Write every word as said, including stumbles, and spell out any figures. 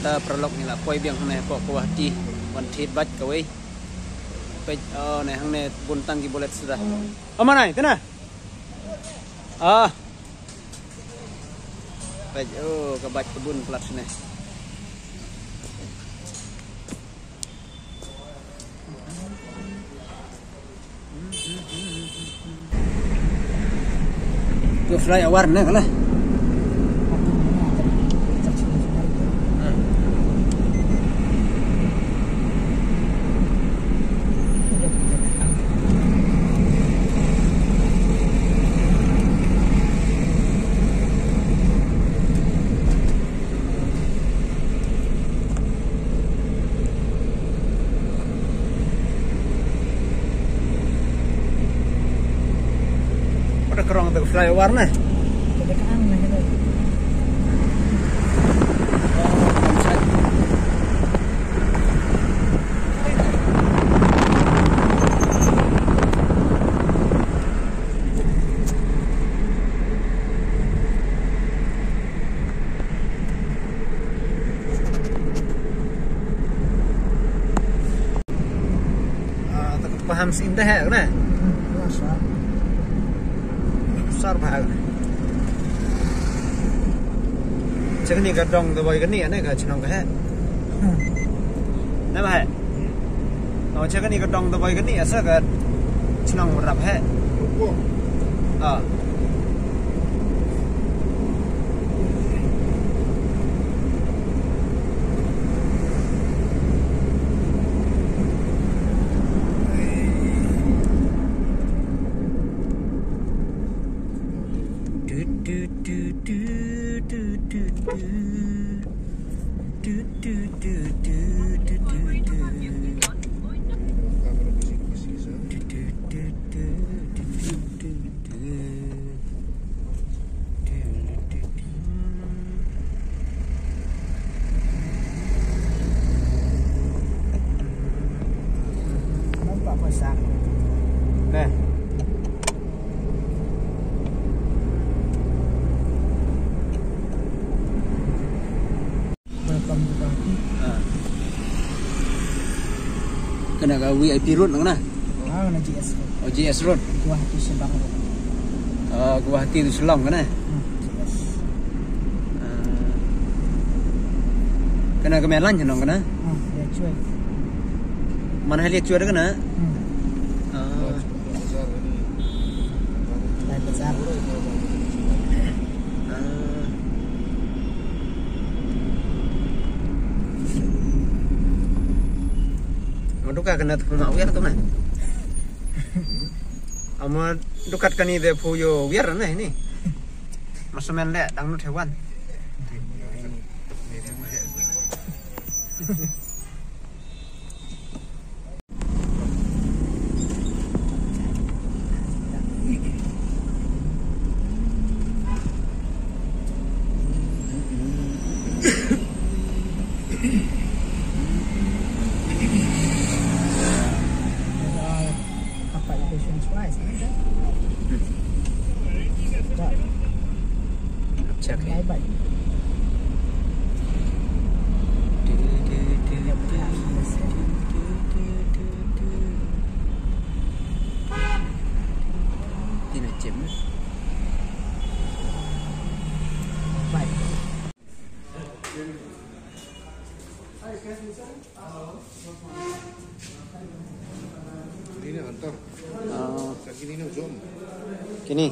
Ta paralok ngi la poi biang hangne hapoh Guwahati. Wan thied bike kawei. Peit, oh, ne hangne bun tang ki bullet suda. Oh, manai, tena. Ah. Peit, oh, ka bike ka bun palat shane. Tu flyover ne kala. Pada kerong tu flyover ne. Pada kerong ne kita. Ah, tak paham sih dah, kan? Hmm, ya, sah. Sar bah. Cakni ka dong da boi kani, ane ka chnong ka he. Hmm. Na bah. Oh, cakni ka dong da boi kani, asa ka chnong rap he. Ah. Nampak pasang. Nah. Welcome to Guwahati. Ah. Kena ka V I P road kena? Ah, kena G S road. Oh, G S road. Guwahati Shillong road. Ah, Guwahati to Shillong kena? Hmm, G S. Ah. Kena ka main line nong kena? Hmm, Liachuai. Mana hai Liachuai kena? Hmm. Ah. Lai bazar. Ah. Nga duka kane te phu ma wiar tu na. Ama dukat kane te phu yo wiar na ini. Masamen le dang nu thewan. Check. Tina James. Ini antar. Oh. Kini ni jom. Kini.